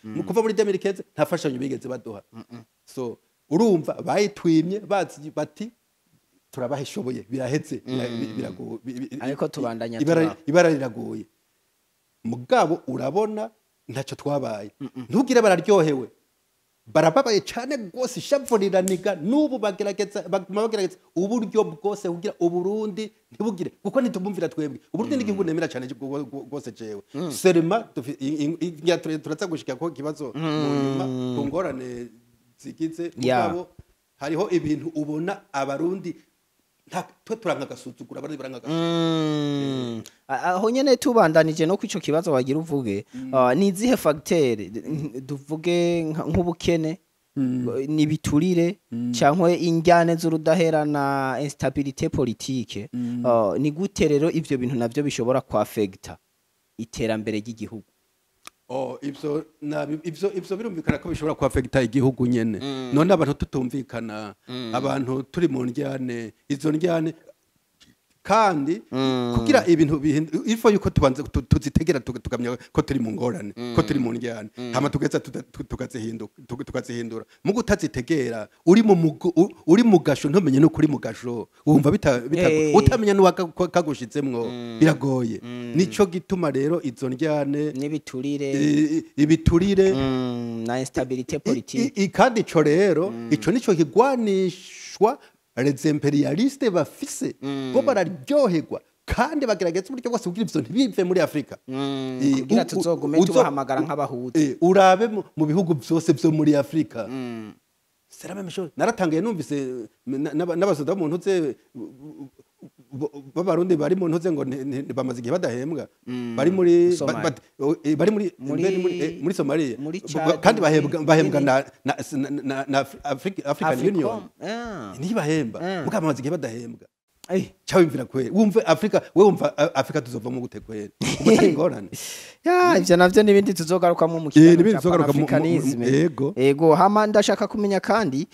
Mu kuva muri 2015 nta fashanyo bigeze baduha. So urumva bayitwimye bazi bati turabaheshoboye, biraheze, Ariko tubandanya ibara tubaho. Ibara riragoye, mugabo urabona ntacyo twabaye. Ntugire bararyohewe, barababaye cyane rwose, ishavu riraniga. N'ubu bagerageza, baguma bagerageza uburyo bwose kugira Uburundi ntibugire, kuko ntitubumvira twebwe. Uburundi ni igihugu nemera cyane rwose jewe. Seulement turaza gushika ko ikibazo mu nyuma ku ngorane zigize. Mugabo hariho ibintu ubona Abarundi twe turanka agasuzugura, Abarundi baranka agasuzugura. Aho nyene tubandanije no kwico kibazo wagira uvuge, ni izihe facteur, tuvuge nk'ubukene, nibiturire cyangwa injyane z'urudahera na instabilité politique, ni gute rero ivyo bintu navyo bishobora kwaffecta iterambere ry'igihugu? Oh, ivyo ivyo birumvikana ko bishobora kuaffecta igihugu nyene. None abantu tutumvikana, abantu turi mu ndyane, izo ndyane kandi kugira ibintu ifo yuko tubanza tuzitegera, tukamenya ko turi mu ngorane, ko turi mu ndyane, hama tugeza tukazihindura. Mugo utazitegera, uri mu gasho, ntumenye no kuri mu gasho, wumva bita utamenya n'uwakagushizemwo, biragoye. Nico gituma rero izo ndyane n'ibiturire, ibiturire na instabilité politique. Kandi ico rero, ico nico kigwanishwa les impérialistes bafise. Bo bararyoherwa kandi bagerageza uburyo bwose kugira ivyo ntibive muri Afrika. Kugira tuzogume tubahamagara nk'abahuza. Urabe mu bihugu vyose vyo muri Afrika, c'est la même chose. Naratangaye numvise n'abasoda mu ntuze b'Abarundi bari mu ntuze ngo bamaze igihe badahembwa, bari muri Somalia. Bari muri muri Somalia. Muri Chad, kandi bahembwa muri bahembwa Guinea. na African Union. Africom. Ah. Ntibahemba, mugabo bamaze igihe badahembwa. Cyawimvira kweri, wumve Afrika, we wumva Afrika tuzovamo gute kweri? Ubwo atari ingorane? Ya, ivyo navyo n'ibindi tuzogarukamo mu kiganiro N'ibindi ca tuzogaruka panafricanisme. Yego. Ego, hama ndashaka kumenya kandi,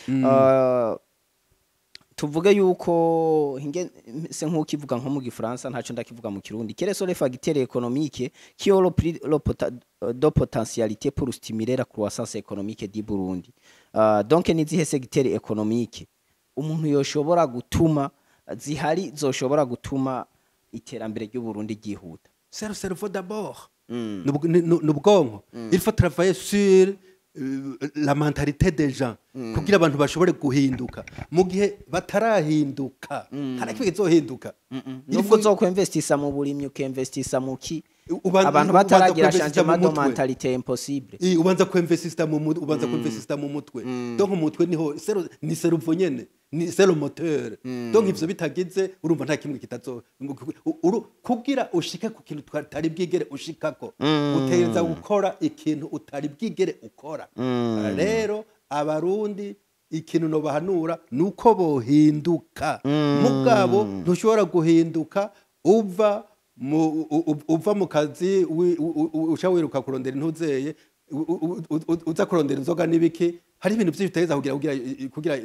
tuvuge yuko hinge se nk'ukivuga nko mu Gifaransa, ntaco ndakivuga mu Kirundi: quels sont les facteurs économiques qui ont le plus de potentialité pour stimuler la croissance économique du Burundi? Donc ni zihe secteur économique umuntu yoshobora gutuma zihari zoshobora gutuma iterambere ry'u Burundi ryihuta? C'est le cerveau d'abord. Ni ubwonko. Il faut travailler sur la mentalité des gens kugira abantu bashobore guhinduka. Mu gihe batarahinduka, nta na kimwe kizohinduka. Il Nubwo uzokwinvestisa mu burimyi, ukinvestisa mu ki, abantu ubanza bataragira kwinvestisa mu changement de mutwe. mentalité, impossible. Ubanza kwinvestisa mu mutwe. Donc umutwe niho ni cerveau nyene, ni c'est le moteur. Donc ivyo bitagize, urumva nta kimwe kitazo kugira ushike ku kintu utari bwigere ushikako, utegereza gukora ikintu utari bwigere ukora. Rero Abarundi ikintu nobahanura nuko bohinduka. Mugabo ntushobora guhinduka uva mu kazi uca wiruka kurondera intuzeye, uza kurondera inzoga n'ibiki. Hari ibintu byinshi utegereza kugira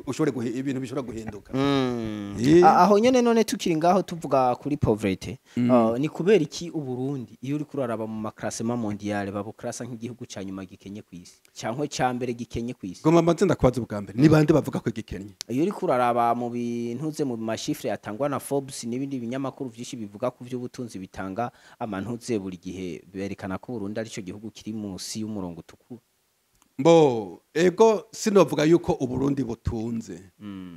ushobore ibintu bishobora guhinduka. Aho nyene none tukiri ngaho tuvuga kuri pauvreté, ni kubera iki Uburundi iyo uri kuraraba mu ma classement mondial babuklasa nk'igihugu ca nyuma gikenye kw'isi canke ca mbere gikenye kw'isi? Goma mbanze ndakubaza ubwa mbere, ni bande bavuga ko gikennye? Iyo uri kuraraba mu bintuze, mu ma chiffres atangwa na Forbes n'ibindi binyamakuru vyinshi bivuga ku vy'ubutunzi, bitanga amantuze buri gihe, berekana ko Burundi arico gihugu kiri munsi y'umurongo utukura. Mbo ego, sinovuga yuko Uburundi butunze,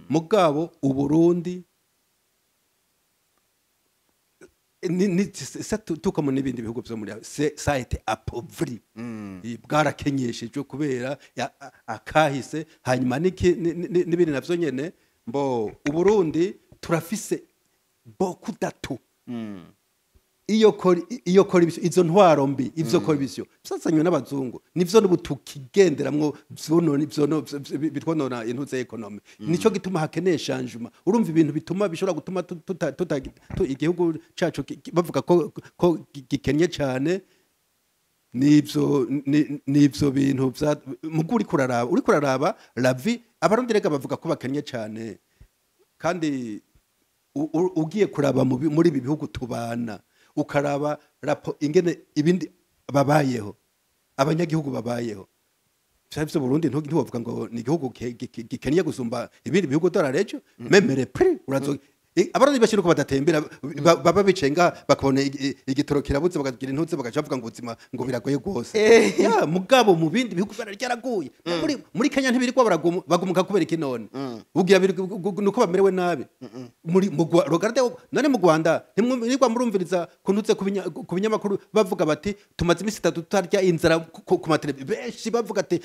mugabo Uburundi ni c'est tout comme n'ibindi bihugu vyo muri c'est ça a été appauvri. Bwarakenyeshejwe kubera akahise, hanyuma n'ibindi navyo nyene. Mbo Uburundi turafise beaucoup d'atouts. Iyo kora izo ntwaro mbi, ivyo corruption byazanywe n'abazungu, nivyo n'ubu tukigenderamwo, vyono bitwonona intuze économie. Nico gituma hakeneye changement. Urumva ibintu bituma bishobora gutuma igihugu cacu bavuga ko gikennye cane, nivyo bintu vya mugu uri kuraraba la vie. Abarundi rega bavuga ko bakennye cane, kandi ugiye kuraba muri ibi bihugu tubana, ukaraba rapo ingene ibindi babayeho. Abanyagihugu babayeho vya Burundi, ntiwovuga ngo ni igihugu gikennye gusumba ibindi bihugu. Dore rejo même les prix urazo. Abarundi bashira uko badatembera, baba bicaye ngaha bakabona igitoro kirabuze, bakagira intuze, bagaca bavuga ngo ubuzima ngo biragoye rwose. Ya mugabo mu bindi bihugu bara ryaraguye. Muri Kenya ntibirirwa bagumuka kubera iki? None ugira nuko bamerewe nabi muri mu regarde none mu Rwanda ntimwirirwa murumviriza kuntuze ku binyamakuru bavuga bati tumaze iminsi 3 tutarya, inzara ku mateleviziyo benshi bavuga ati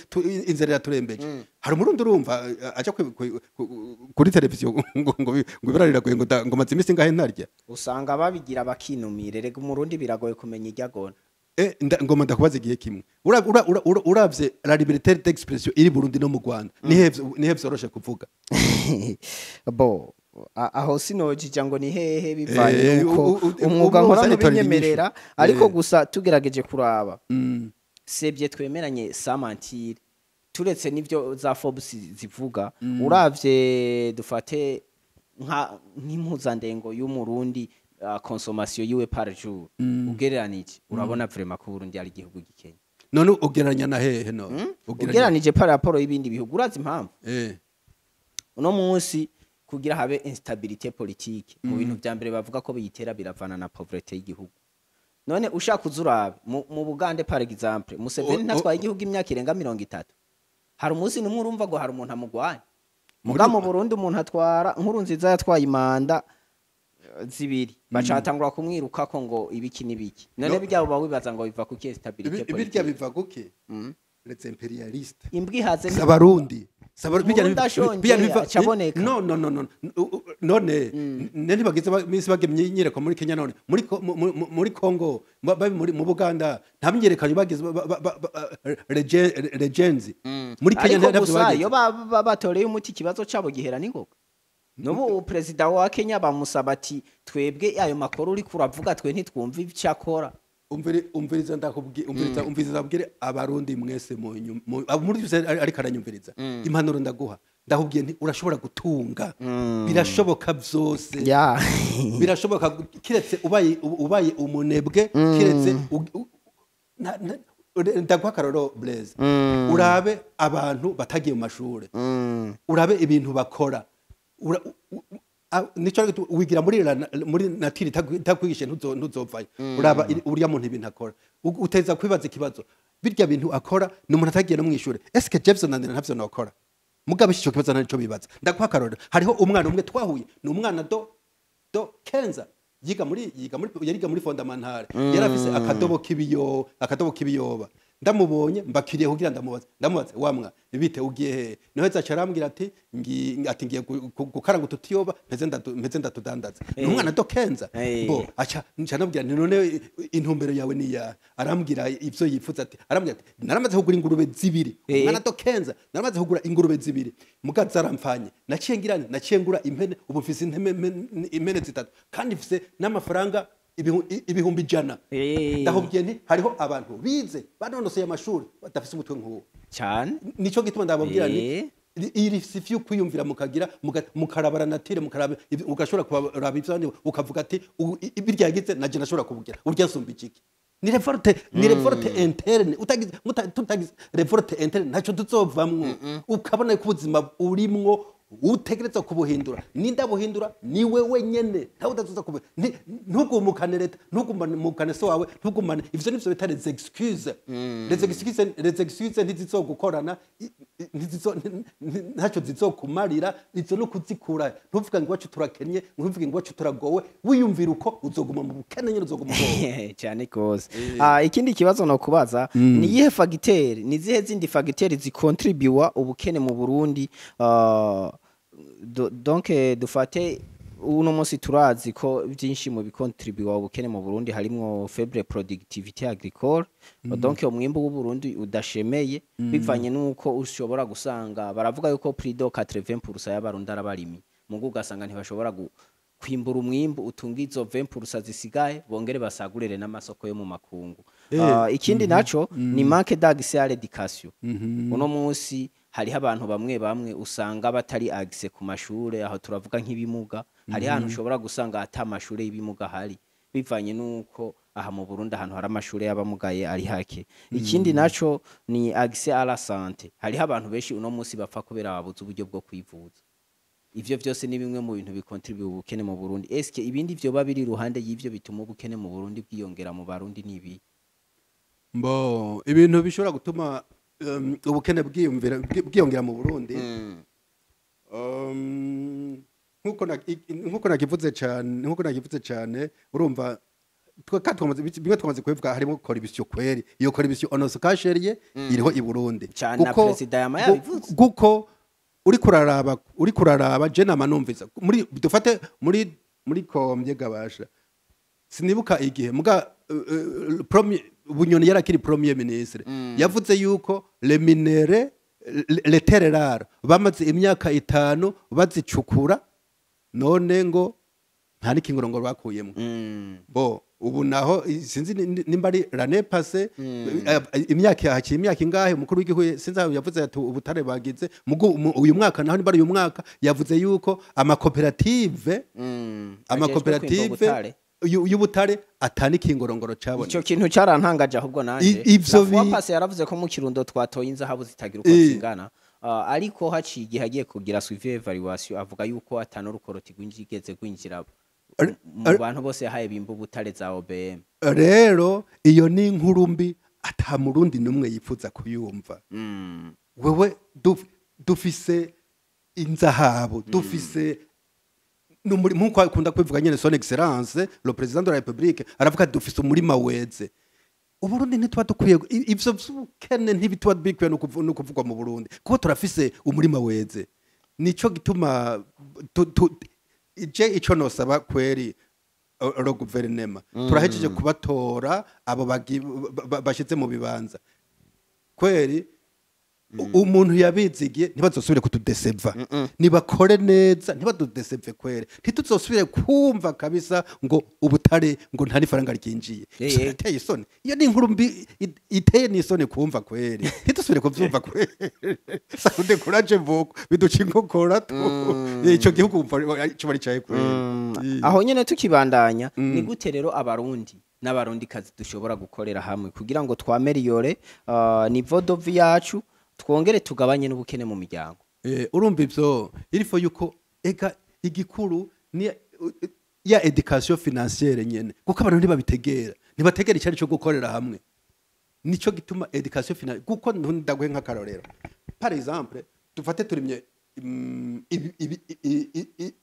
inzara iraturembeje. Hari umurundi urumva aja kuri televiziyo ngo ibara riragoye, ngo maze iminsi ngahe ntarya? Usanga babigira bakinumira. Rega umurundi biragoye kumenya iryo agona. Ngoma ndakubaza igihe kimwe. Uravye la liberté d'expression iri Burundi no mu Rwanda, nihe vyoroshe kuvuga? Bo aho sinojija ngo ni hehe bivanye nuko umwuga umwe nkora wese aritorera ntubinyemerera, inyishu. ariko gusa tugerageje kuraba sebye twemeranye samantire, turetse n'ivyo za Forbes zivuga, uravye dufate nka nk'impuzandengo y'umurundi, consommation yiwe par jour ugereranije, urabona vraiment ko Burundi ari igihugu gikenye. None ugereranya na hehe none? Ugereranije par rapport y'ibindi bihugu, urazi impamvu? Uno munsi kugira habe instabilité politique, mu bintu vya mbere bavuga ko biyitera biravana na pauvreté y'igihugu. None ushaka uzurabe mu Bugande par exemple, Museveni ntatwaye igihugu imyaka irenga 30, hari umunsi n'umwe urumva ngo hari umuntu amugwanya? Muga mu Burundi umuntu atwara, nkuru nziza yatwaye i mandat 2, baca batangura kumwirukako ngo ibiki n'ibiki. None No. bijya uba wibaza ngo biva kuki instabilité Birya politique? biva guki? Les impérialistes. Imbwa ihaze Abarundi Umurundi ashonje aca aboneka. No, no, no, no. None ne ntibagize minsi bagemye inyereko muri Kenya? None muri muri Congo, babi muri mu Buganda nta myiyerekano bagize regenzi muri Kenya? Ariko Ntavyo gusa bagize. iyo batoreye umuti ikibazo cabo gihera n'ingoga. N'ubu perezida wa Kenya bamusaba ati twebwe ayo makuru uriko uravuga twe ntitwumva icyo akora. Umviriza, ndakubwi, umviriza, umviriza, ndabwire abarundi mwese abo muri byose ariko aranyumviriza, impanuro ndaguha, ndakubwiye nti urashobora gutunga, birashoboka byose. Birashoboka kiretse ubaye umunebwe, kiretse ndaguha akaroro, Blaise. Urabe abantu batagiye mu mashure, urabe ibintu bakora. Nico wigira muri nature itakwigishe ntuzopfayo. Uraba uriya muntu ibintu akora, uteza kwibaza ikibazo: birya bintu akora ni umuntu atagiye no mwishure, eske Jefferson nandira ntavyo nokora? Mugabe ico kibazo ntaco bibaza. Ndaguha akarorero, hariho umwana umwe twahuye, ni umwana do Kenza, yiga muri yariga muri fondamentale, yari afise akadobo k'ibiyoba. Ndamubonye mbakiriye kugira ndamubaze, ndamubaze: wamwa bite, ugiye he? Niho zaca arambwira ati ati ngiye gukaranga utu tuyoba mpeze ndatudandaza. Ni umwana do Kenza. Bo aca nca nabwira nti none intumbero yawe ni ya? Arambwira ivyo yifuza, ati arambwira ati naramaze kugura ingurube 2. Umwana do Kenza, naramaze kugura ingurube 2 muga zaramfanye, naciye ngira nti naciye ngura impene, ubu mfise impene 3 kandi mfise n'amafaranga 100,000. Ndakubwiye nti hariho abantu bize banonoseye amashuri badafise umutwe nk'uwo. Cyane. Nico gituma ndababwira nti iri si vyo kwiyumvira mukagira mukarabara nature, mukaraba ugashobora kuraba ivyo ukavuga ati birya yagize naje nashobora kubugira, urya nsumba ikiki? Ni révolte interne. Utagize tutagize révolte interne ntacyo tuzovamwo. Ukabona ko ubuzima urimwo utegerezwa kubuhindura. Ninda buhindura? Ni wewe nyene, ntawe utazoza kubu ntugumukane leta, ntugumukane so wawe, ntugumane ivyo. Nivyo bita les excuses. Les excuses ntizizogukorana, ntacyo zizokumarira. Izo no kuzikura. Ntuvuga ngo iwacu turakennye, ntuvuge ngo iwacu turagowe. Wiyumvira uko uzoguma mu bukene nyene, uzoguma ugowe. Cyane gose. Ikindi kibazo no kubaza ni iyihe facteur, ni zihe zindi facteur zikontribuwa ubukene mu Burundi? Donc dufate uno munsi turazi ko byinshi mu bikontribuwa ubukene mu Burundi harimwo faible productivité agricole, donc umwimbu w'u Burundi udashemeye bivanye nuko ushobora gusanga baravuga yuko plus de 80% y'abarundi arabarimyi, mugu ugasanga ntibashobora kwimbura umwimbu utunga izo 20% zisigaye, bongere basagurire n'amasoko yo mu makungu. Ikindi naco ni manque d'accès à l'éducation. Uno munsi hariho abantu bamwe bamwe usanga batari accès ku mashure, aho turavuga nk'ibimuga. Hariho ahantu ushobora gusanga ata mashure y'ibimuga ahari. Bivanye nuko aha mu Burundi ahantu hari amashuri y'abamugaye ari hake. Ikindi naco ni accès à la santé. Hariho abantu benshi uno munsi bapfa kubera babuze uburyo bwo kwivuza. Ivyo vyose ni bimwe mu bintu bikontribuye ubukene mu Burundi. Eske ibindi vyoba biri iruhande y'ivyo bituma ubukene mu Burundi bwiyongera mu Barundi nibi? Mbo ibintu bishobora gutuma ubukene bwiyongera mu Burundi, nkuko nakivuze cyane, urumva kandi bimwe twamaze kubivuga, harimo corruption kweri. Iyo corruption on se cache rien, iriho i Burundi. Cane, na perezida yama yabivuze. Kuko uri kuraraba je nama numvisa muri, dufate muri komye gabasha, sinibuka igihe muga premier Bunyoni yarakiri premier ministre, yavuze yuko les minerais, les terres rares, bamaze imyaka 5 bazicukura, none ngo nta n'ikingoro ngo bakuyemo. Bo ubu naho sinzi nimba ari l'année passée, imyaka haciye imyaka ingahe, umukuru w'igihugu sinzi aho yavuze ati ubutare bagize mugu uyu mwaka naho, nimba ari uyu mwaka, yavuze yuko amakoperative amakoperative ubutare. y'ubutare atani kingorongoro cabone. Ico kintu carantangaje ahubwo nanje. Ivyo La fois passée yaravuze ko mu Kirundo twatoye inzahabu zitagira uko zingana. Ariko haciye igihe agiye kugira suivi évaluation, avuga yuko atano rukoroti rwinjigeze gwinjira mu bantu bose yahaye bimba ubutare za OBM. Rero iyo ni inkuru mbi ata murundi n'umwe yifuza kuyumva. Wewe dufise inzahabu, dufise nkuko akunda kubivuga nyene Son Excellence le Président de la République, aravuga ati dufise umurima weze. Uburundi ntituba dukwiye ivyo vy'ubukene, ntibituba bikwiye no kuvugwa mu Burundi, kuko turafise umurima weze. Nico gituma ije ico nosaba kweri le gouvernement, turahejeje kubatora abo bashize mu bibanza kweri, umuntu yabizigiye ntibazosubire kutudeseva, nibakore neza, ntibadudeseve kweri, ntituzosubire kumva kabisa ngo ubutare ngo nta n'ifaranga ryinjiye. Birateye isoni, iyo ni inkuru mbi iteye n'isoni kumva kweri, ntidusubire kuvyumva kweri. Ça nous décourage beaucoup, biduca inkokora tu ico gihugu wumva ico baricaye kweri. Aho nyene tukibandanya, ni gute rero Abarundi n'Abarundi kazi dushobora gukorera hamwe kugira ngo twaméliore niveau de vie yacu, twongere tugabanye n'ubukene mu miryango? Urumva ivyo il faut yuko ega igikuru ni ya éducation financière nyene, kuko abantu ntibabitegera, ntibategera icari cyo gukorera hamwe. Nico gituma éducation financière, kuko ndaguhe nk'akarorero, par exemple dufate turimye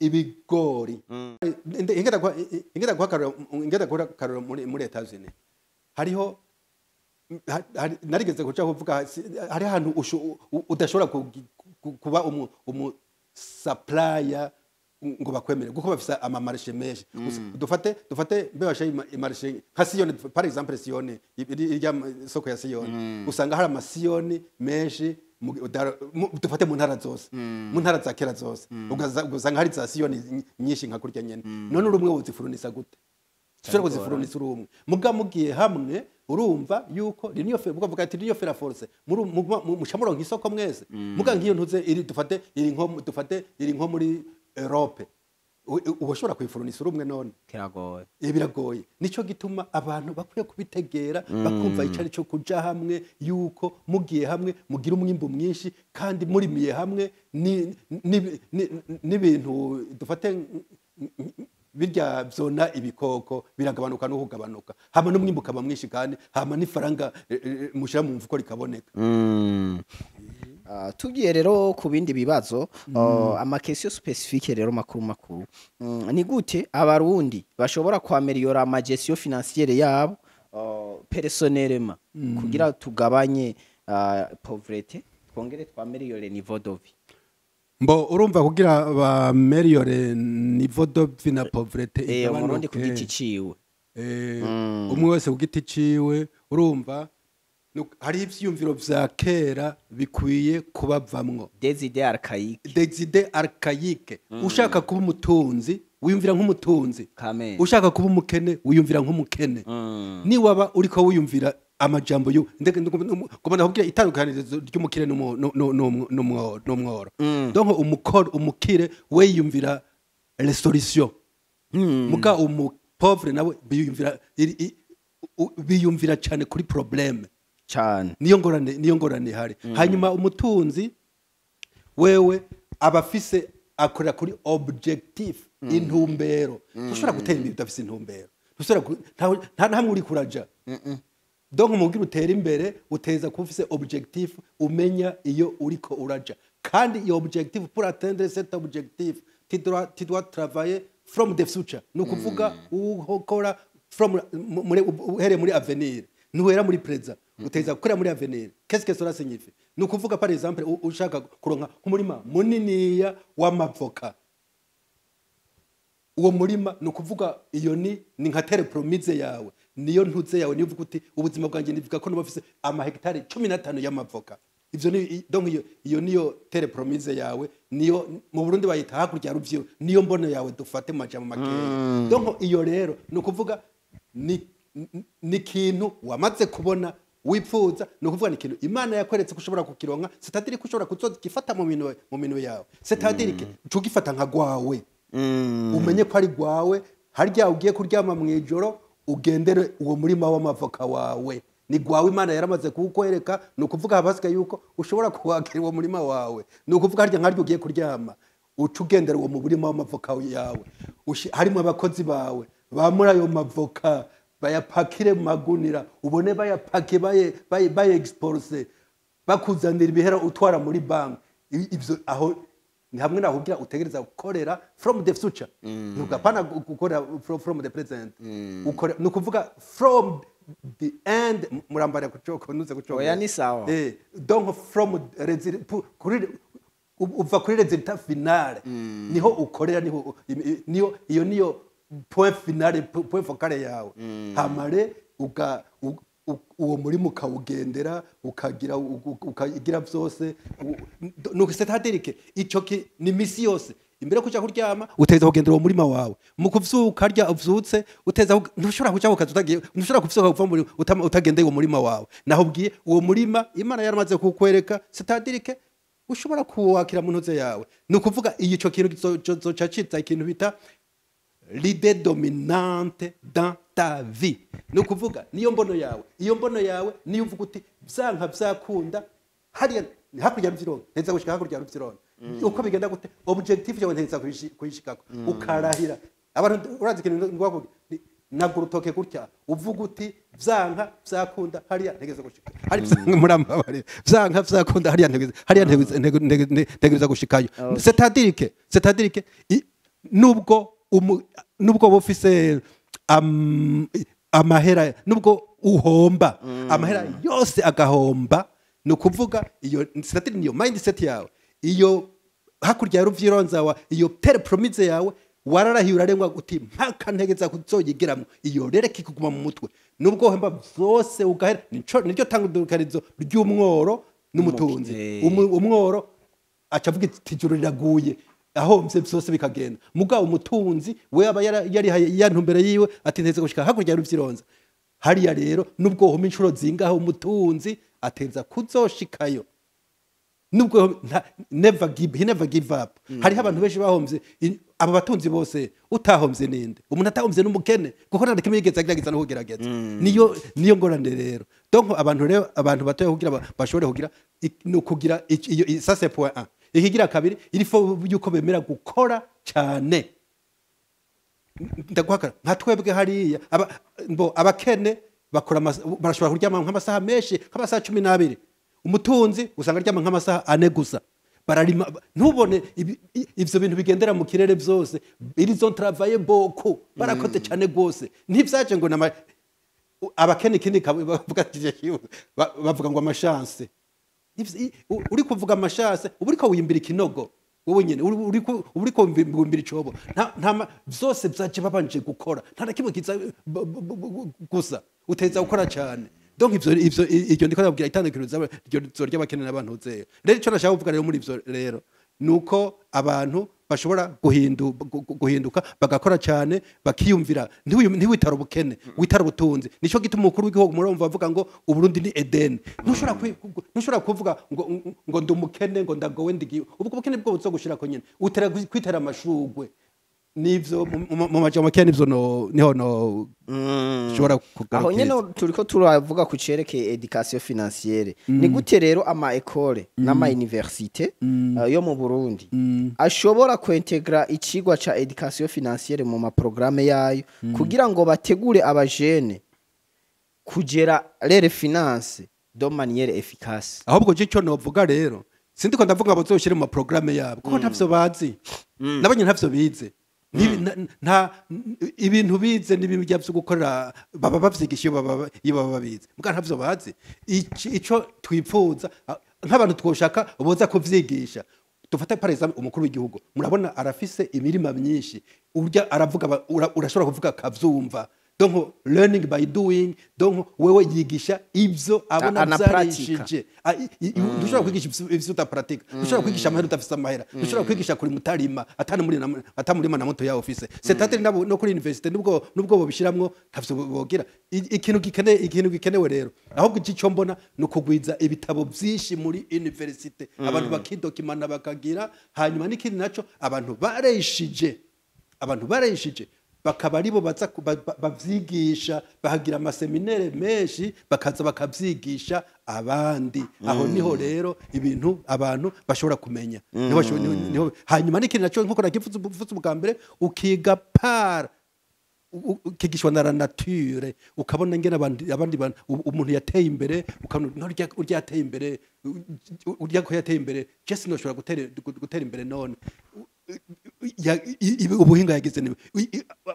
ibigori. Ingenda guha akarorero muri Etats-Unis hariho narigeze kuca kuvuga hari ahantu udashobora kuba umu supplier ngo bakwemere, kuko bafise ama marchés menshi. Dufate mbe bashaye i marché nka Siyoni par exemple, Siyoni irya soko ya Siyoni, usanga hari amasiyoni menshi dufate mu ntara zose, mu ntara za kera zose, ugasanga hari za siyoni nyinshi nka kurya nyene. None uri umwe wozifurunisa gute? Ushobora kuzifurunisa uri umwe? Muga mugiye hamwe, urumva yuko l'union fait, mukavuga ati l'union fait la force, muca muronka isoko mwese. Muga nk'iyo ntuze iri, dufate iri nko, dufate iri nko muri Europe, uba ushobora kuyifurunisa uri umwe none? Kiragoye. Biragoye. Nico gituma abantu bakwiye kubitegera, bakumva icari cyo kuja hamwe, yuko mugiye hamwe mugira umwimbu mwinshi, kandi murimiye hamwe n'ibintu dufate birya vyona ibikoko biragabanuka no kugabanuka, hama n'umwimbu ukaba mwinshi, kandi hama n'ifaranga mushira mu mfuko rikaboneka. Tugiye rero ku bindi bibazo, ama questions spécifiques rero makuru makuru, ni gute Abarundi bashobora kwaméliora ama gestion financière yabo personnellement kugira tugabanye pauvreté, twongere twaméliore niveau de vie? Mbo urumva kugira baméliore niveau de vie na pauvreté Umurundi ku igabanuke. giti ciwe. Umwe wese ku giti ciwe, urumva hariho ivyiyumviro vya kera bikwiye kubavamwo. Des idées archaïques. Des idées archaïques. Ushaka kuba umutunzi wiyumvira nk'umutunzi, Kamere. ushaka kuba umukene wiyumvira nk'umukene. Niwaba uriko wiyumvira amajambo yo ngomba ndakubwira itandukanirizo ry'umukire n'umworo. Donc umukoro, umukire we yiyumvira les solutions, muga umu Pauvre nawe biyumvira biyumvira cyane kuri problème. Cyane. Niyo ngorane ihari. Hanyuma umutunzi wewe aba afise, akorera kuri objectif, intumbero. Ntushobora gutera imbere udafise intumbero. Ntushobora nta na hamwe uri kuraja. Donc mubwira utera imbere, uteza kuba ufise objectif, umenya iyo uriko uraja. Kandi iyo objectif, pour atteindre cet objectif, tu dois travailler from the future. Ni ukuvuga ukora from muri, uhereye muri avenir, ntuhera muri présent, uteza gukorera muri avenir. Qu'est-ce que cela signifie? Ni ukuvuga, par exemple, ushaka kuronka nk'umurima muniniya w'amavoka, uwo murima, ni ukuvuga iyo ni nka terre promise yawe, niyo ntuze yawe, niyo uvuga uti: "Ubuzima bwanjye nivuga ko nuba mfise amahegitari 15 y'amavoka." Ivyo ni donc iyo niyo terre promise yawe, niyo mu Burundi bayita hakurya ya Ruvyironza, niyo mbono yawe, dufate mu majambo makeya. Donc iyo rero ni ukuvuga ni ikintu wamaze kubona wipfuza, ni ukuvuga ni ikintu Imana yakweretse ko ushobora kukironka, c'est-à-dire ko ushobora kuzogifata mu minwe yawe, c'est-à-dire que ucugifata nka gwawe, umenye ko ari gwawe. Harya ugiye kuryama mu ijoro, ugendere uwo murima w'amavoka wawe, ni gwawe, Imana yaramaze kuwukwereka. Ni ukuvuga haba hasigaye yuko ushobora kuwakira uwo murima wawe. Ni ukuvuga harya nkaryo ugiye kuryama, uca ugendera uwo murima w'amavoka yawe. Harimo abakozi bawe bamuri ayo mavoka, bayapakire mu magunira, ubone bayapake, baye exporte, bakuzanira ibihera utwara muri banki. Ivyo aho ni hamwe nakubwira utegereza gukorera from the future, ntugapana gukora from the present. Ukora, ni ukuvuga from the end. Murambara kucoko nuze kucoko. Oya, ni sawa. Donc from kuri uva kuri résultat finale, niho ukorera, niho niyo iyo niyo point finale, point focale yawe. Hamare uga uwo murima ukawugendera, ukagira vyose. Nuko c'est-à-dire que ico ni misi yose imbere yo kuja kuryama uteza kugendera uwo murima wawe. Mu kuvyuka, harya uvyutse, uteza ntushobora kuja ku kazi utagiye, ntushobora kuvyuka kuva muri utagendeye uwo murima wawe. Naho ubwiye uwo murima Imana yaramaze kuwukwereka, c'est-à-dire que ushobora kuwakira mu ntuze yawe. Ni ukuvuga ico kintu kizoca ciza ikintu bita l'idée dominante dans ta vie. Ni ukuvuga niyo mbono yawe, iyo mbono yawe niyo uvuga uti: "Vyanka vyakunda, hariya hakurya ya Ruvyironza nteza gushika hakurya ya Ruvyironza, uko bigenda gute, objectif yawe nteza kuyishikako." Ukarahira abantu. Urazi ikintu ngwako naga urutoke gutya, uvuga uti: "Vyanka vyakunda, hariya ntegeza gushika hari." Vyanka, murambabarira, vyanka vyakunda, hariya ntegeza, hariya ntegeza gushikayo. C'est-à-dire que nubwo woba ufise amahera, nubwo uhomba amahera yose agahomba, ni ukuvuga iyo, c'est-à-dire niyo mindset yawe, iyo hakurya ya Ruvyironza wa iyo terre promise yawe wararahiye, urarengwa uti: "Mpaka ntegeza kuzoyigeramo." Iyo rero kikuguma mu mutwe nubwo uhomba vyose ugahera. Niryo tangukanizo ry'umworo n'umutunzi. Umworo aca avuga iti: "Ijuru riraguye," ahomvye vyose bikagenda. Mugabo umutunzi we aba yarihaye ya ntumbero yiwe, ati: "Nteze gushika hakurya ya Ruvyironza hariya." Rero nubwo uhoma inshuro zingaho, umutunzi ateza kuzoshikayo, nubwo never give, he never give up. Hariho abantu benshi bahomvye. Aba batunzi bose, utahomvye ninde? Umuntu atahomvye n'umukene, kuko nta na kimwe yigeze agerageza no kugerageza. Niyo ngorane rero. Donc abantu rero, abantu batoya, kugira bashobore kugira ni ukugira iyo ça c'est point 1. Ikigira kabiri, il faut yuko bemera gukora cyane. Ndaguhakana, nka twebwe hariya mbo abakene bakora barashobora kuryama nk'amasaha menshi, nk'amasaha 12. Umutunzi usanga aryama nk'amasaha 4 gusa. Bararima, ntubone ivyo bintu bigendera mu kirere vyose, ils ont travaillé beaucoup, barakoze cyane rwose. Ntivyaje ngo nama abakene. Ikindi bavuga bavuga ngo ama chance. Uri kuvuga ama chance, uba uriko wimbira ikinogo wowe nyene, uri uriko wimbira icobo. Nta vyose vyaje babanje gukora, nta na kimwe kiza gusa. Uteza gukora cyane. Donc ivyo iryo ndiko ndabwira itandukiro ry'abakene n'abantu zero. Rero ico nashaka kuvuga rero muri ivyo rero nuko abantu bashobora guhinduka, bagakora cyane, bakiyumvira. Ntiwitara ubukene, witara ubutunzi. Nico gituma umukuru w'igihugu murumva avuga ngo Uburundi ni Eden. Ntushobora kuvuga ngo ndi umukene, ngo ndagowe, ndigiye. Ubwo bukene bwo buzogushirako nyene, utera kwitera amashugwe. Nivyo mu majambo make, nivyo no niho no shobora Aho kugarukiriza. Nyene turiko turavuga ku cerekeye éducation financière. Ni gute rero ama école n'ama université yo mu Burundi ashobora kuintegra icigwa ca éducation financière mu ma programme yayo kugira ngo bategure abajene kugera leurs finances de manière efficace? Ahubwo je ico novuga rero, sindiko ndavuga ngo bazoshire mu ma programme yabo, kuko ntavyo bazi, nabonye ntavyo bize. Nta ibintu bize n'ibintu byo gukorera baba bavyigisha iyo baba babize, muga ntavyo bazi. Ico twipfuza nk'abantu twoshaka boza kuvyigisha, dufate par exemple umukuru w'igihugu, murabona arafise imirima myinshi, urya aravuga urashobora kuvuga akavyumva. Donc learning by doing, donc wewe yigisha ivyo abona Anapratika. vyarishije. Ntushobora kwigisha ivyo udapratika, ntushobora kwigisha amahera udafise amahera, ntushobora kwigisha kuri mutarima atamurima na moto yawe ufise. C'est-à-dire nabo no kuri université nubwo bobishiramwo ntavyo bogira. Ikintu gikenewe rero ahubwo, ico mbona, ni ukugwiza ibitabo vyinshi muri université, abantu bakidokimana bakagira. Hanyuma n'ikindi naco, abantu bareshije bakaba aribo baza bavyigisha, bahagira ama séminaires menshi, bakaza bakavyigisha abandi. Aho niho rero ibintu abantu bashobora kumenya. Niho. Hanyuma n'ikindi naco, nkuko nakivuze ubwa mbere, ukiga par ukigishwa na la nature, ukabona ngene abandi bantu, umuntu yateye imbere, ukabona urya yateye imbere, urya ko yateye imbere, je sinoshobora gutera imbere none? Ubuhinga yagize ni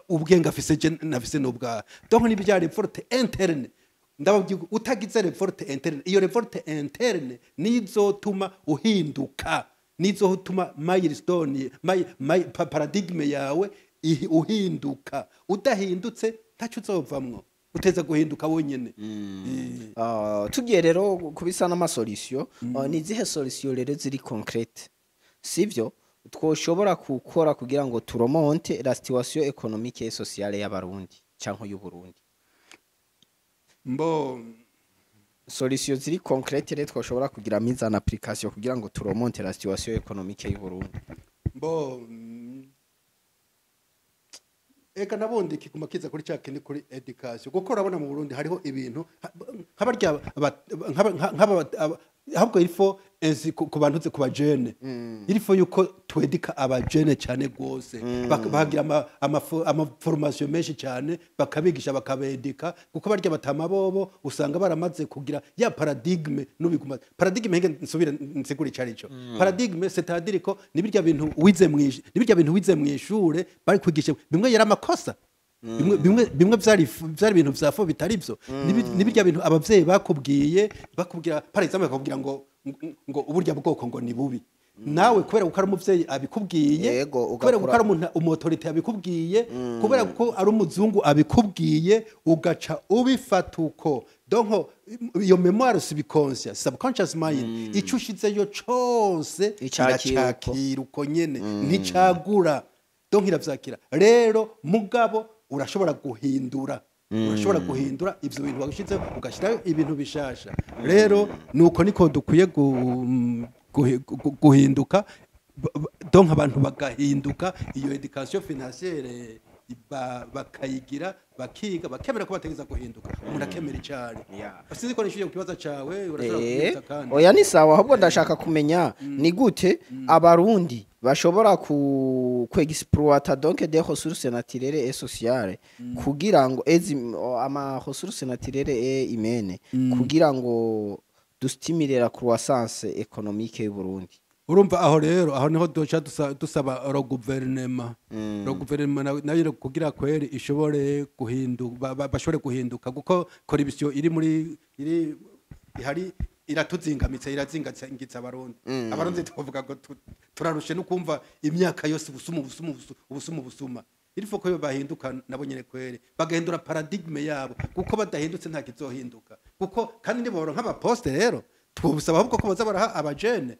ubwenge afise, je nafise n'ubwa. Donc ni bya révolte interne. Ndababwira, utagize révolte interne, iyo révolte interne nizotuma uhinduka, nizotuma milestone paradigme yawe uhinduka. Udahindutse ntacyo uzovamwo, uteza guhinduka wonyene. Tugiye rero kubisa n'ama solution, ni izihe solution rero ziri concrète, sivyo, twoshobora gukora kugira ngo turemonte la situation économique et sociale y'Abarundi canke y'Uburundi? Mbo Solution ziri concrète rero twoshobora kugira mise en application kugira ngo turemonte la situation économique y'Uburundi. Mbo eka nabundi kiguma kiza kuri cya kindi, kuri éducation, kuko urabona mu Burundi hariho ibintu nk'abarya ahubwo il faut enzi ku bantu ku bajene, il faut yuko twedika abajene cyane gose, bahagira ama formation menshi cyane, bakabigisha, bakabedika, kuko barya batama bobo usanga baramaze kugira ya paradigme n'ubiguma paradigme. Henge nsubire nsigure icari cyo paradigme, c'est-à-dire ko ni birya bintu wize mwishure bari kwigisha, bimwe yari amakosa, bimwe vyari ibintu vya faux, bitari byo. Ni birya bintu abavyeyi bakubwiye, bakubwira par exemple, bakubwira ngo uburya bwoko ngo ni bubi, nawe kubera ko ari umuvyeyi abikubwiye, kubera ko ari umuntu umu autorité yabikubwiye, kubera ko ari umuzungu abikubwiye, ugaca ubifata uko. Donc iyo mémoire subconscious, subconscious mind, ico ushizeyo cose Icakira uko. iracakira uko nyene, nticagura. Donc iravyakira rero. Mugabo urashobora guhindura ivyo bintu wagushizeho, ugashyirayo ibintu bishasha. Rero nuko niko dukwiye guhinduka. Donc abantu bagahinduka, iyo éducation financière bakayigira, bakiga, bakemera ko bategeza guhinduka, umuntu akemera icari. Sinzi ko nishyuye ku kibazo cawe, urashobora kubyutsa kandi. Oya, ni sawa. Ahubwo ndashaka kumenya ni gute Abarundi bashobora ku kwexploiter donc des ressources naturelles et sociales kugira ngo ezi ama ressources naturelles et humaines kugira ngo dustimule la croissance économique y'u Burundi. Urumva aho rero, aho niho duca dusaba ro guverinema nayo kugira kweri ishobore guhinduka, bashobore guhinduka, kuko corruption iri muri iri ihari iratuzingamitse, irazingitse Abarundi. Abarundi tuvuga ngo turarushe no kumva imyaka yose ubusuma, ubusuma, ubusuma, ubusuma. Il faut ko bahinduka nabo nyene kweri, bagahindura paradigme yabo, kuko badahindutse nta kizohinduka. Kuko kandi niboro nk'aba poste rero, twobusaba ahubwo ko baza baraha abajene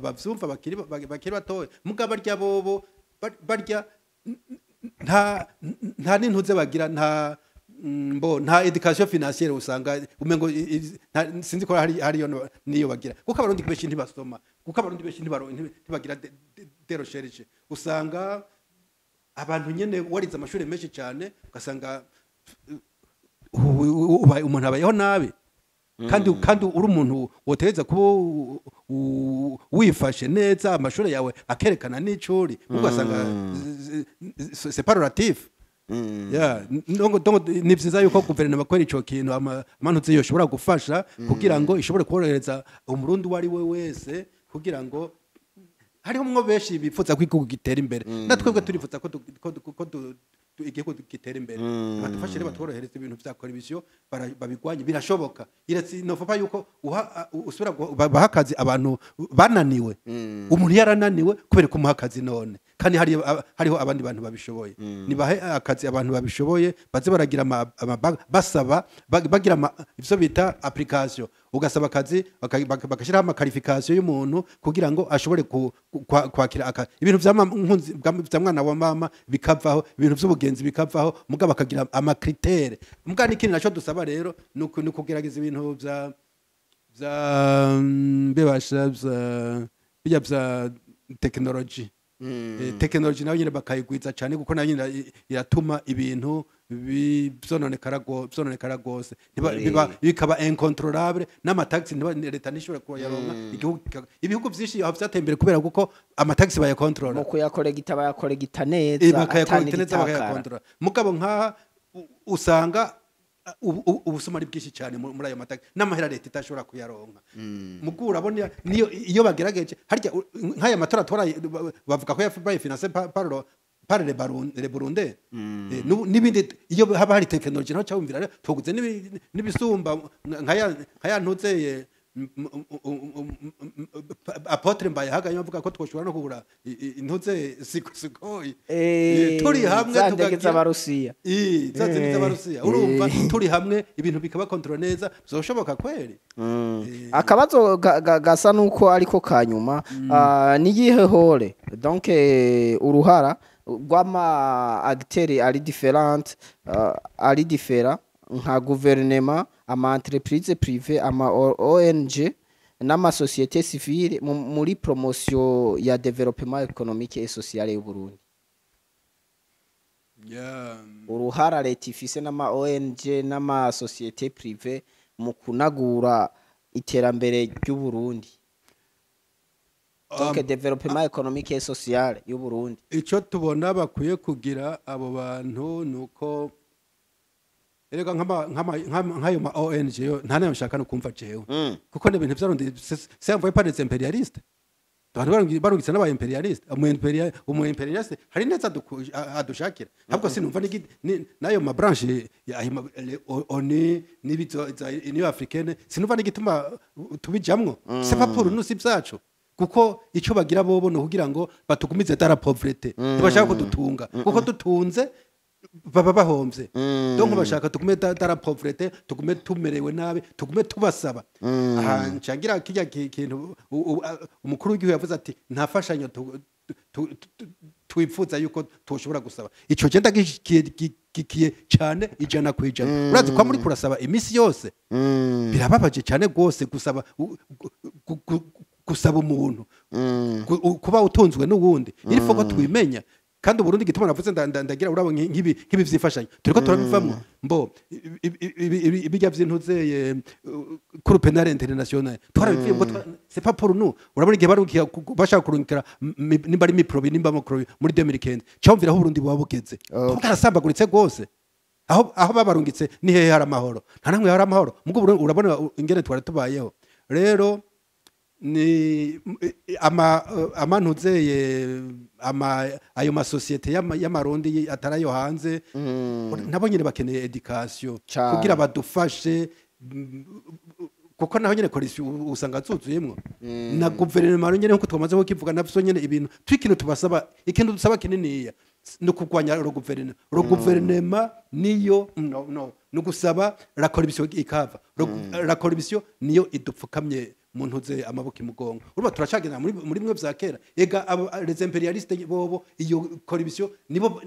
bavyumva bakiri batoya. Mugabo barya bobo barya nta n'intuze bagira, nta mbo nta éducation financière, usanga umengo sinzi ko hari hariyo niyo bagira, kuko Abarundi benshi ntibasoma, kuko Abarundi benshi ntibagira des recherches, usanga Abantu nyene warize amashuri menshi cyane, ugasanga umuntu abayeho nabi, kandi uri umuntu wotegereza kuba wifashe neza, amashuri yawe akerekana n'icuri, ugasanga c'est pas relatif. Yeah, donc ni vyiza yuko guverinoma kwera ico kintu amantuze yoshobora gufasha kugira ngo ishobore korohereza Umurundi uwo ari we wese, kugira ngo hariho mwo benshi bifuza ko igihugu gitera imbere. Na twebwe turifuza ko igihugu gitera imbere. Badufashe rero, batworohereza ibintu vya corruption, babigwanye. Birashoboka. Iretse novuga yuko uha usubira baha akazi abantu bananiwe. Umuntu yarananiwe kubera kumuha akazi none kandi hariho abandi bantu babishoboye. Nibahe akazi abantu babishoboye, baze baragira basaba bagira ivyo bita application. Ugasaba akazi, bagashyiraho ama qualification y'umuntu kugira ngo ashobore kwakira ibintu vya nkunzi vya mwana wa mama bikavaho, ibintu vy'ubugenzi bikavaho, mugabo bakagira ama critères. Mugabo n'ikindi naco dusaba rero ni ukugerageza ibintu vya bebasha vya bijya vya technology. Technology nayo nyine bakayigwiza cyane, kuko nayo nyine iratuma ibintu vyononekara gose. Bikaba incontrôlable, n'ama taxes leta ntishobora kuyaronka. Igihugu ibihugu vyinshi aho vyateye imbere kubera kuko ama taxes bayakontrola. Mu kuyakoregita, bayakoregita neza. Bakayakontrola neza. Atani. Bakayakontrola. Mugabo nkaha usanga ubusuma ari bwinshi cyane muri ayo ma taxes, n'amahera leta itashobora kuyaronka. Mugu urabona niyo iyo bagerageje harya nk'aya matora tora bavuga ko yabaye financé par les Burundais. N'ibindi iyo haba hari technology naho cyawumvira rero tuguze n'ibisumba nkaya ntuzeye apôtre Mbayahaga avuga ko twoshobora no kugura intuze Sukhoi. Turi hamwe za ndege tukagira z'Abarusiya. Za zindi z'Abarusiya. Urumva, turi hamwe ibintu bikaba contrôlé neza, bizoshoboka kweri. Akabazo gasa nuko ariko kanyuma, niyihe rôle, donc uruhara rw'ama acteurs ari différent, ari différent, nka gouvernement, ama entreprise privé, ama ONG n'ama société civile muri promotion ya développement économique et social y'u Burundi? Uruhara leta ifise n'ama ONG n'ama société privé mu kunagura iterambere ry'u Burundi, donc développement économique et social y'u Burundi. Icyo tubona bakwiye kugira abo bantu ni uko erega nk'ayo ma ONG yo nta nayo nshaka no kumva jewe, kuko ni ibintu vyarundi c'est envoyé par les impérialistes. Abantu barungitse n'aba impérialistes. Umu impérialiste hari neza adushakira. Ahubwo sinumva n'ayo ma branche ya ayo ONU n'ibizo za Union africaine, sinumva n'igituma tubijamwo. C'est pas pour nous, si vyacu, kuko icyo bagira bobo ni ukugira ngo batugumize dans la pauvreté. Ntibashaka kudutunga, kuko dutunze baba bahomvye. Donc bashaka tugume dans la pauvreté, tugume tumerewe nabi, tugume tubasaba. Aha ncangira kirya kintu umukuru w'igihugu yavuze ati nta fashanyo twifuza yuko tushobora gusaba. Ico je ndagishikiye cyane 100%. Urazi kwa muri kurasaba imisi yose, birababaje cyane rwose gusaba gusaba umuntu kuba utunzwe n'uwundi. Il faut ko twimenya. Kandi Uburundi, gituma navuze ndagira urabo nk'ibi vyifashanyo turiko turabivamwo mbo ibijya vy'intuzeye Cour pénale internationale twarabivuye ngo c'est pas pour nous. Urabona igihe barungiye bashaka kurungikira nimba ari MIPROBI, nimba MACROBI muri 2015, cyumvira aho Uburundi buba bugeze. Twarasambagurutse rwose. Aho babarungitse ni hehe hari amahoro? Nta namwe hari amahoro. Mugo urabona ingene twari tubayeho. Rero ni ama amanuzeye ama ayo masosiyete y'Amarundi atari ayo hanze, nabo nyine bakeneye éducation kugira badufashe, kuko naho nyine corruption usanga zuzuyemwo. Na guverinoma nyine, nkuko twamaze kukivuga, navyo nyine ibintu twikintu tubasaba, ikintu dusaba kininiya ni ukugwanya le gouvernement. Le gouvernement niyo no ni ugusaba la corruption ikava. La corruption niyo idupfukamye mu ntuze amaboko imugongo. Urumva turacagenda muri mwe vya kera. Ega abo les impérialistes bobo iyo corruption nibo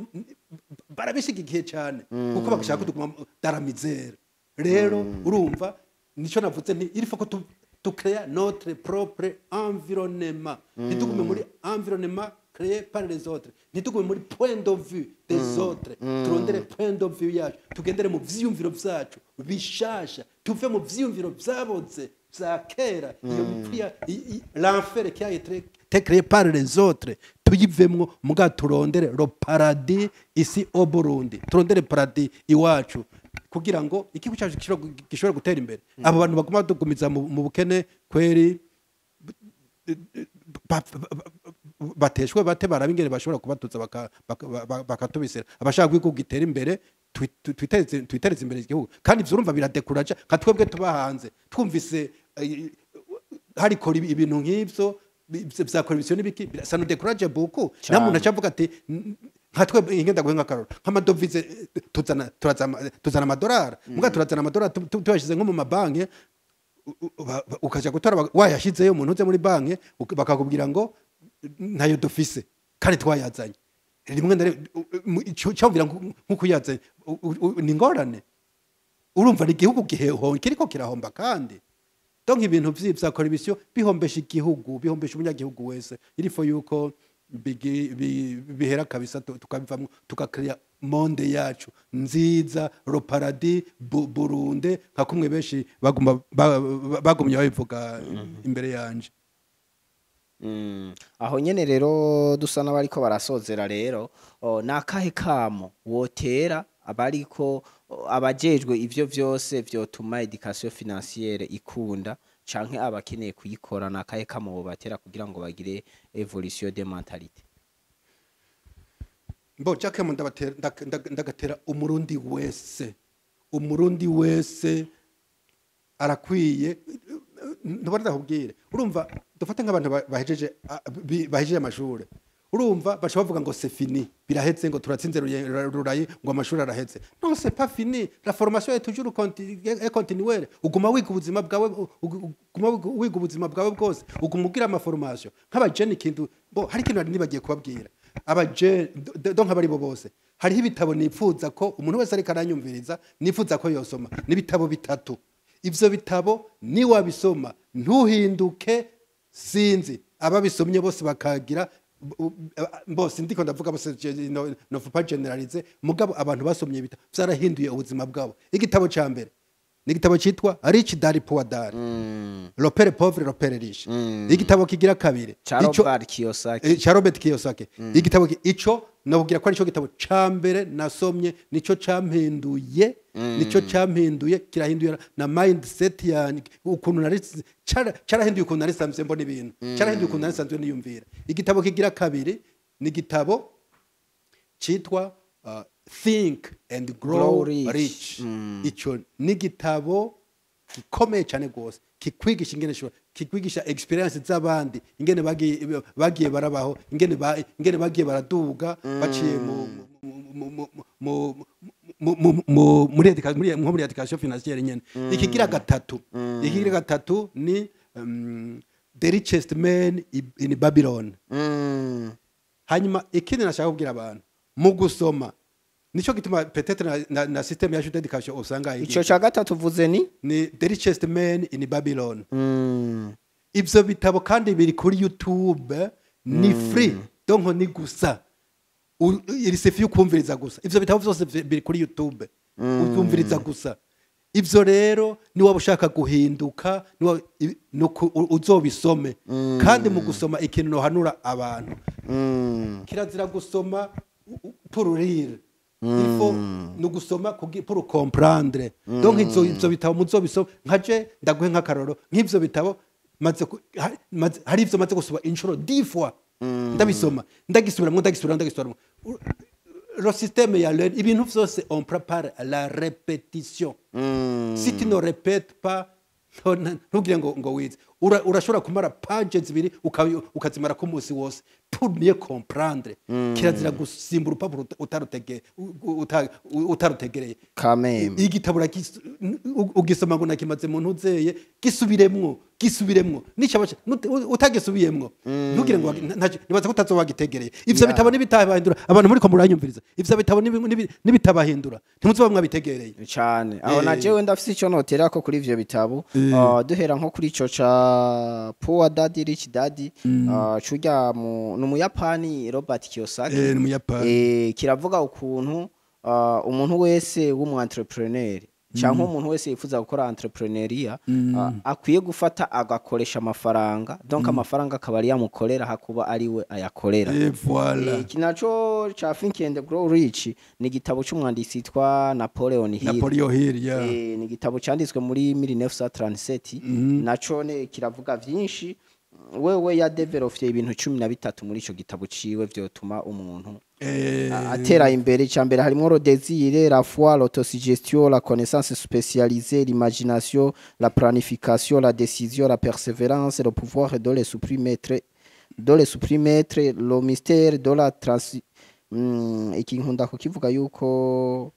barabishigikiye cyane, kuko bagashaka kutuguma dans la misère. Rero urumva nico navuze nti il faut que tu créer notre propre environnement, ntitugume muri environnement. créée par les autres. Ntitugume muri point de vue des autres, turondere point de vue yacu, tugendere mu vyiyumviro vyacu bishasha, tuve mu vyiyumviro vyaboze vya kera. Iyo mipfu ya l'enfer qui a été créé par les autres, tuyivemwo, muga turondere le paradis ici au Burundi, turondere paradis iwacu kugira ngo igihugu cyacu gishobore gutera imbere. Abo bantu baguma badugumiza mu bukene kweri, bateshwe bate, baraba ingene bashobora kubatuza bakatubisira. Abashaka kwiga gitera imbere, twitereze imbere igihugu. Kandi ivyo urumva biradekuraja nka twebwe tuba hanze, twumvise harikora ibintu nk'ivyo vya corruption n'ibiki, ça nous décourage beaucoup. Nta muntu acavuga ati nka twebwe ingenda guhe nk'akaroro nk'ama devises, tuzana tuzana amadolari, muga turazana amadolari tuyashize nko mu mabanki, ukaja gutora wayashizeyo umuntu uze muri banki, bakakubwira ngo ntayo dufise kandi twayazanye rimwe na rimwe. Cyumvira nk'uko uyazanye ni ingorane. Urumva ni igihugu giheho kiriko kirahomba. Kandi donc ibintu vya corruption bihombesha igihugu, bihombesha umunyagihugu wese. Il faut yuko bihera kabisa, tukabivamwo, tukakrea monde yacu nziza, le paradis Burundi, nka kumwe benshi baguma bagumye babivuga imbere yanje. Aho nyene rero dusa n'abariko barasozera rero, ni akahe kamo wotera abariko abajejwe ivyo vyose vyotuma éducation financière ikunda, canke abakeneye kuyikora? Ni akahe kamo wobatera kugira ngo bagire évolution de mentalité? Mbo Jack, ndabatera ndagatera Umurundi wese. Umurundi wese arakwiye, ntubona, ndakubwire, urumva dufate nk'abantu bahejeje bahejeje amashure, urumva baca bavuga ngo c'est fini, birahetse, ngo turatsinze rurayi, ngo amashuri arahetse. Non, c'est pas fini, la formation est toujours est continuelle. Uguma wiga ubuzima bwawe, uguma wiga ubuzima bwawe bwose, uguma ugira ama formation. Nk'abajene, ikintu bo hari ikintu nari nibagiye kubabwira, abajene donc abari bo bose, hariho ibitabo nipfuza ko umuntu wese ariko aranyumviriza, nifuza ko yosoma. N'ibitabo bitatu. Ivyo bitabo niwabisoma ntuhinduke. Sinzi ababisomye bose bakagira bose, ndiko ndavuga bose, no faut pas généraliser, mugabo abantu basomye ibitabo vyarahinduye ubuzima bwabo. Igitabo ca mbere ni igitabo citwa Rich Dad Poor Dad, Le père pauvre, le père riche. Igitabo kigira kabiri ca Robert Kiyosaki. Ca Robert Kiyosaki. Igitabo ico nabwira ko arico gitabo ca mbere nasomye, nico campinduye, nico campinduye, kirahinduye na mindset yanjye, ukuntu nari carahinduye ukuntu nari sanzwe mbona ibintu, carahinduye ukuntu nari sanzwe niyumvira. Igitabo kigira kabiri ni igitabo citwa Think and Grow, Grow Rich. Rich. Ico ni igitabo gikomeye cyane rwose, kikwigisha ingene kikwigisha expérience z'abandi, ingene bagiye barabaho, ingene bagiye baraduga baciye mu mu mu mu mu mu mu muri nko muri éducation financière nyene. Ikigira gatatu ni The Richest Man in Babylon. Hanyuma ikindi nashaka kubwira abantu mu gusoma, nico gituma peut-être na système yacu d'éducation usanga Ico ca gatatu uvuze ni? Ni The Richest Man in Babylon. Ivyo bitabo kandi biri kuri YouTube, ni free, donc ni gusa il suffit ukumviriza gusa. Ivyo bitabo vyose biri kuri YouTube, ukumviriza gusa. Ivyo rero niwaba ushaka guhinduka, uzobisome. Kandi mu gusoma, ikintu nohanura abantu, kirazira gusoma pour rire, il faut ni ugusoma pour comprendre. Donc ivyo bitabo muzobisoma. Nkaje ndaguhe nk'akaroro, nk'ivyo bitabo hari ivyo maze gusoma inshuro 10 fois, ndabisoma, ndagisubiramwo, ndagisubiramwo, ndagisubiramwo. Le système ya learn, ibintu vyose on prépare la répétition. Si tu ne répètes pas, ntugire ngo wize. Urashobora kumara page zibiri ukazimara ku munsi wose pour mieux comprendre. Kirazira gusimbura urupapuro utarutegereye. Kameme. Igitabo ugisoma ngo nakimaze mu ntuzeye, gisubiremwo. Gisubiremwo. Nicaba utagisubiyemwo, ntugire ngo nibaza ko utazoba wagitegereye. Ivyo bitabo n'ibitabahindura abantu, muri ko muranyumviriza, ivyo bitabo n'ibitabahindura, ntimuzoba mwabitegereye. Cyane aho na jewe ndafise icyo notera ko kuri ivyo bitabo. Duhera nko kuri ico ca Poor Daddy Rich Daddy, curya ni umuyapani Robert Kiyosaki. Eh, ni umuyapani. Kiravuga ukuntu umuntu wese w'umu entrepreneur cyangwa umuntu wese yifuza gukora entrepreneuriat akwiye gufata agakoresha amafaranga, donc amafaranga akaba ari yamukorera hakuba ari we ayakorera. Et voilà. Iki naco ca Think and Grow Rich ni igitabo c'umwanditsi yitwa Napoleon Hill. Napoleon Hill, yeah. Ni igitabo canditswe muri 1937. Naco ne kiravuga vyinshi. Wewe yadevelopye ibintu 13 muri ico gitabo ciwe vyotuma umuntu atera imbere. Icya mbere harimo le désir, la foi, l'autosuggestion, la connaissance spécialisée, l'imagination, la planification, la décision, la persévérance, le pouvoir de l'esprit maître, de l'esprit maître, le mystère de la trans iki nkunda kukivuga yuko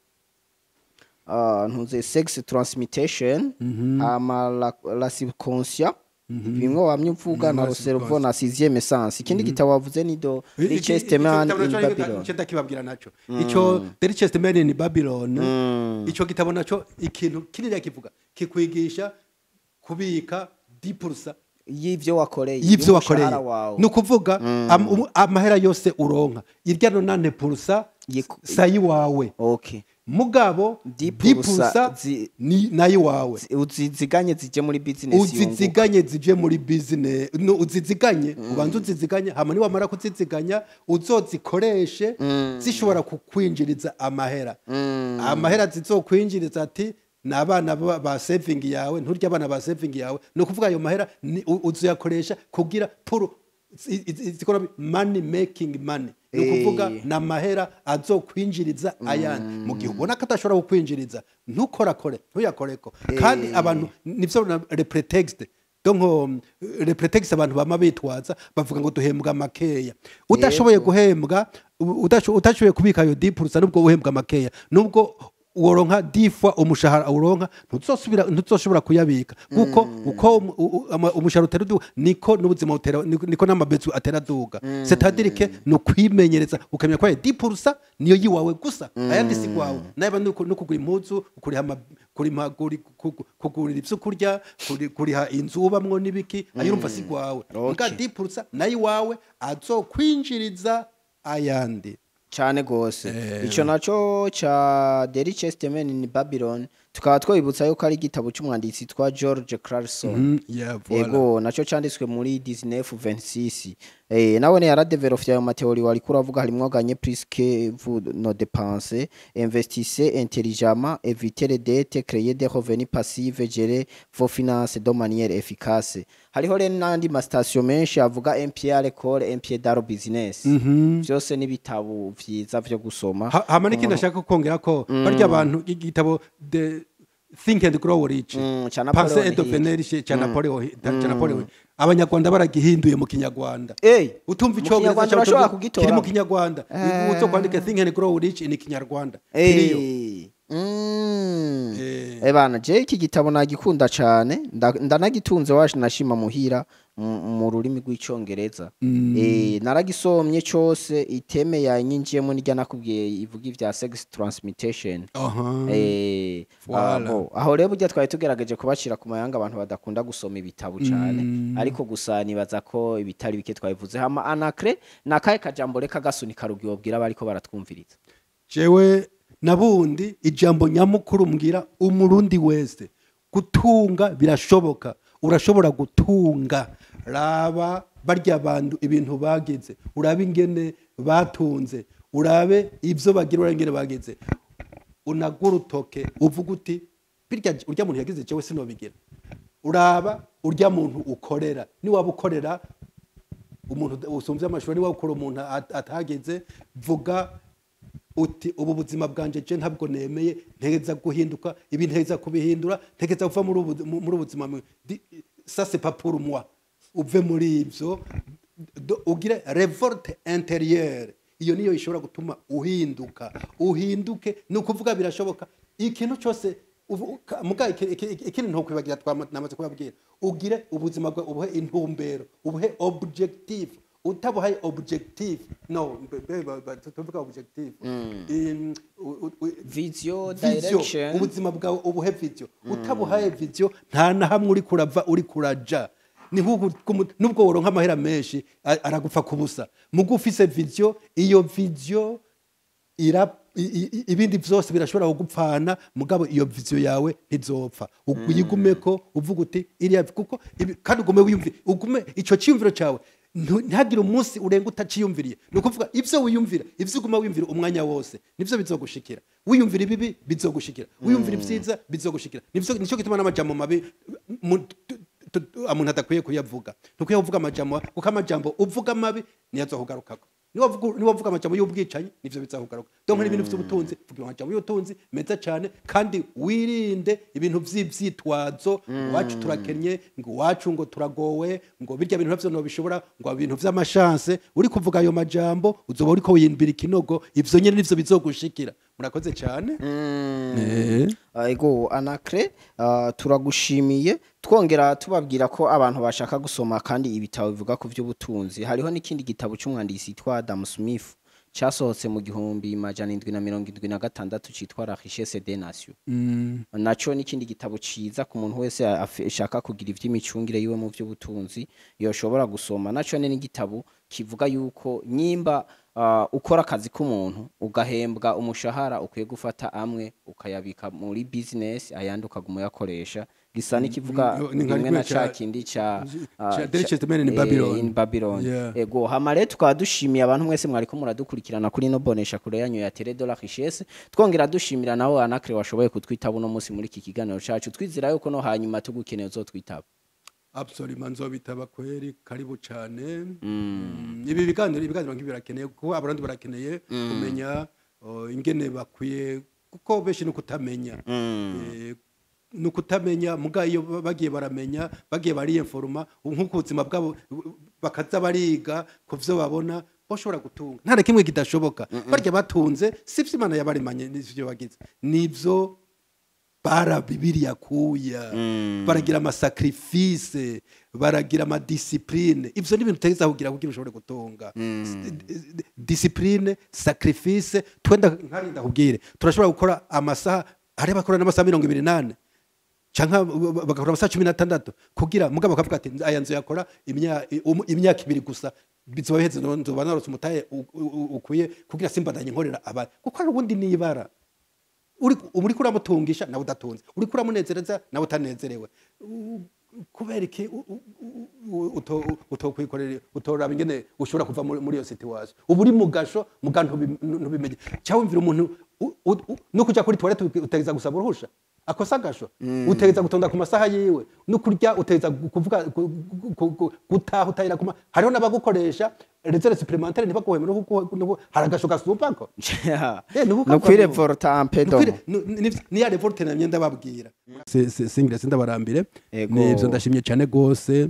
ntuze sex transmutation, hama la subconscient, bimwe wamye uvuga, na le cerveau na sixième sens. Ikindi gitabo wavuze ni The Richest Man in Babylon. Icyo ndakibabwira naco, ico The Richest Man in Babylon, ico gitabo naco ikintu kinini kivuga, kikwigisha kubika 10% y'ivyo wakoreye, y'ivyo wakoreye. Y'umushahara wawe. Ni ukuvuga amahera yose uronka, irya 90% sayi wawe. Mugabo 10% 10% ni nayo wawe. Uziziganye zije muri business yunguka. Uziziganye zije muri business, no uziziganye, ubanza uziziganye, hama niwamara kuziziganya uzozikoreshe zishobora kukwinjiriza amahera. Amahera zizokwinjiriza, ati ni abana ba saving yawe, nturya abana ba saving yawe. Ni ukuvuga ayo mahera uzoyakoresha kugira pour zikora money making money. Ni ukuvuga ni amahera azokwinjiriza ayandi. Mu gihe ubona ko adashobora kukwinjiriza, ntukorakore, ntuyakoreko. Kandi abantu nivyo le prétexte, donc le prétexte abantu bama bitwaza, bavuga ngo duhembwa makeya. Udashoboye guhembwa, utashoboye kubika ayo 10%, nubwo uhembwa makeya, nubwo woronka 10 fois umushahara uronka, ntuzosubira, ntuzoshobora kuyabika, kuko uko umushahara utera uduga niko n'ubuzima butera, niko n'amabezu atera duga. C'est-à-dire que ni ukwimenyereza, ukamenya ko ayo 10% niyo yiwawe gusa, ayandi si gwawe. Naba no kugura impuzu, kuriha kurima, kugurira ivyo kurya, kuriha inzu ubamwo n'ibiki, ayo urumva si gwawe. Muga 10% nayo iwawe azokwinjiriza ayandi. Cyane gose. Ico naco ca The Richest Man in Babylon, tukaba twibutsa yuko ari igitabo c'umwanditsi twa George Clason. Yeah, voilà. Ego, naco canditswe muri 1926. Nawe yaradevelopye ayo ma théories wariko uravuga, harimwo gagner plus que vous ne dépensez, investissez intelligemment, évitez les dettes, créez des revenus passifs, gérer vos finances de manière efficace. Hariho rero n'andi ma citations menshi avuga un pied à l'école, un pied dans le business. Vyose n'ibitabo vyiza vyo gusoma. Hama n'ikindi ashaka kongera ko barya abantu, igitabo The Think and Grow Rich, ca Penser Napoleon et Hill. devenir riche, ca Napoleon Hill, ca Napoleon Hill. Abanyarwanda baragihinduye mu Kinyarwanda. Utumva Mu icyongereza Kinyarwanda cyangwa urashobora kiri mu kugitora. Kinyarwanda, uzo kwandika "Think and Grow Rich" in Kinyarwanda, kiriyo. Bana, je iki gitabo nagikunda cane, ndanagitunze waje nashima muhira mu rurimi rw'Icongereza. Naragisomye cose. I thème yanyinjiyemo nirya nakubwiye ivuga ivya sex transmutation. Voilà. Bo, aho rero burya twari tugerageje kubacira ku mayanga abantu badakunda gusoma ibitabo cane, ariko gusa nibaza ko ibitari bike twabivuze. Hama anakre nakahe kajambo reka gasunika rugi wobwira bariko baratwumviriza? Jewe nabundi ijambo nyamukuru mbwira umurundi wese: gutunga birashoboka, urashobora gutunga. Raba barya bantu ibintu bagize, urabe ingene batunze, urabe ibyo bagira, urabe ingene bagize, unagura utoke uvuga uti: "Birya urya muntu yagize, jewe sinobigira." Uraba urya muntu ukorera, niwaba ukorera umuntu usumvye amashuri, niwaba ukora umuntu atageze, vuga uti: "Ubu buzima bwanje je ntabwo nemeye, ntegeza guhinduka ibi, ntegeza kubihindura, ntegeza kuva muri ubu buzima ça c'est pas pour moi." Uve muri ivyo, ugire révolte intérieure. Iyo niyo ishobora gutuma uhinduka, uhinduke. Ni ukuvuga birashoboka ikintu cyose. Muga ikindi ntokwibagira, namaze kubabwira, ugire ubuzima bwawe ubuhe intumbero, ubuhe objectif. Utabuhaye objectif, no tuvuga objectif. Vision, Vision, direction. Ubuzima bwawe ubuhe vision. Utabuhaye vision, nta na hamwe uri kurava, uri kuraja. Ni nk'uku nubwo woronka amahera menshi, aragupfa kubusa. Muga ufise vision, iyo vision ira ibindi vyose birashobora kugupfana, mugabo iyo vision yawe ntizopfa. Uyigumeko, uvuga uti iriya, kuko kandi ugume wiyumvire, ugume ico ciyumviro cawe, ntihagire umunsi urenga utaciyumviriye. Ni ukuvuga ivyo wiyumvira, ivyo uguma wiyumvira umwanya wose, nivyo bizogushikira. Wiyumvira ibibi, bizogushikira. Wiyumvira ivyiza, bizogushikira. Nivyo, nico gituma n'amajambo mabi umuntu adakwiye kuyavuga. Ntukwiye kuvuga amajambo, kuko amajambo uvuga mabi niyo azokugarukako. Niba uvuga amajambo y'ubwicanyi, nivyo bizakugaruka. Donc n'ibintu vy'ubutunzi, vuga amajambo y'ubutunzi meza cyane, kandi wirinde ibintu vy'ivyitwazo: iwacu turakennye, ngo iwacu ngo turagowe, ngo birya bintu navyo ntobishobora, ngo ibintu vy'ama chance. Uri kuvuga ayo majambo, uzoba uriko wiyimbira ikinogo. Ivyo nyene nivyo bizogushikira. Murakoze cyane. Ego Anacre, turagushimiye. Twongera tubabwira ko abantu bashaka gusoma kandi ibitabo bivuga ku by'ubutunzi, hariho n'ikindi gitabo cy'umwanditsi yitwa Adam Smith cyasohotse mu 1776 cyitwa La Richesse des Nations. Naco n'ikindi gitabo ciza ku muntu wese ashaka kugira ivy'imicungire yiwe mu by'ubutunzi yoshobora gusoma. Naco ni n'igitabo kivuga yuko nyimba ukora akazi k'umuntu ugahembwa umushahara, ukwiye gufata amwe ukayabika muri business, ayandi ukaguma uyakoresha. Gisa n'ikivuga Ni nka rimwe na kimwe ca kindi ca ca The Richest Man in Babylon. In Babylon. Ego, hama rero tukaba dushimiye abantu mwese mwariko muradukurikirana kuri ino bonesha kure yanyu ya Télé de la Richesse. Twongera dushimira nawe Anacre washoboye kutwitaba uno munsi muri iki kiganiro cacu, twizera yuko no hanyuma tugukeneye uzotwitaba. Absolument, nzobitaba kweri, karibu cyane. Ibi biganiro nk'ibi birakeneye, kuko abarundi barakeneye kumenya ingene bakwiye, kuko benshi ni ukutamenya. Ni ukutamenya. Muga iyo bagiye baramenya, bagiye bariyenforoma nk'uko ubuzima bwabo bakaza bariga ku vyo babona, bashobora gutunga. Nta na kimwe kidashoboka. Barya batunze si ivyo Imana yabaremanye, n'ivyo bagize, nivyo barabibiriya kuya, baragira ama sacrifice, baragira ama discipline. Ivyo ni ibintu utegeza kugira kugira ushobore gutunga: discipline, sacrifice. Twenda nkarinda kubwire, turashobora gukora amasaha, hari abakora n'amasaha 24 canke bagakora amasaha 16 kugira, mugabo bakavuga ati aya nzu yakora imyaka 2 gusa, bizoba biheze, nzoba narose umutahe ukwiye kugira simbandanye nkorera abandi. Kuko hari ubundi nibara uri kuramutungisha nawe udatunze, uri kuramunezereza nawe utanezerewe. Kubera iki utokwikorera, utoraba ingene ushobora kuva muri iyo situation uba uri mu gasho, muga ntubimenye? Cyangwa wumvira umuntu no kuja kuri toilette utegeza gusaba uruhusha, akosa agasho, utegeza gutonda ku masaha yiwe, no kurya utegeza kuvuga gutaha utahira kuma. Hariho n'abagukoresha les heures supplémentaires ntibaguheme no hari agasho gasumbako. Ni uko No kwirevolta ampedo. Ni ya révolte namye ndababwira. Singira sindabarambire. Ego. Nivyo, ndashimye cyane gose,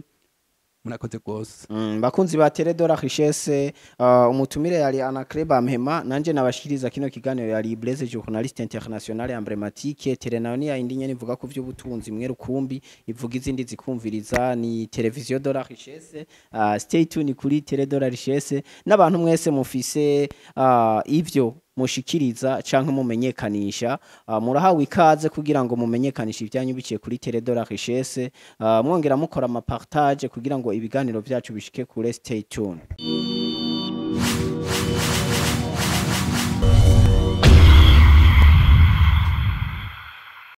murakoze gose. Bakunzi ba Télé de la Richesse, umutumire yari Anacre Bampema, nanje nabashikiriza kino kiganiro yari Blaise, journaliste international emblématique. Télé nayo ni yindi nyene ivuga ku vy'ubutunzi mwe rukumbi, ivuga izindi zikumviriza, ni Télévision de la Richesse. Stay tuned kuri Télé de la Richesse. N'abantu mwese mufise ivyo mushikiriza canke mumenyekanisha, murahawe ikaze kugira ngo mumenyekanishe ibyanyu biciye kuri Télé de la Richesse, mwongera mukora ama partage kugira ngo ibiganiro vyacu bishike kure. Stay tuned.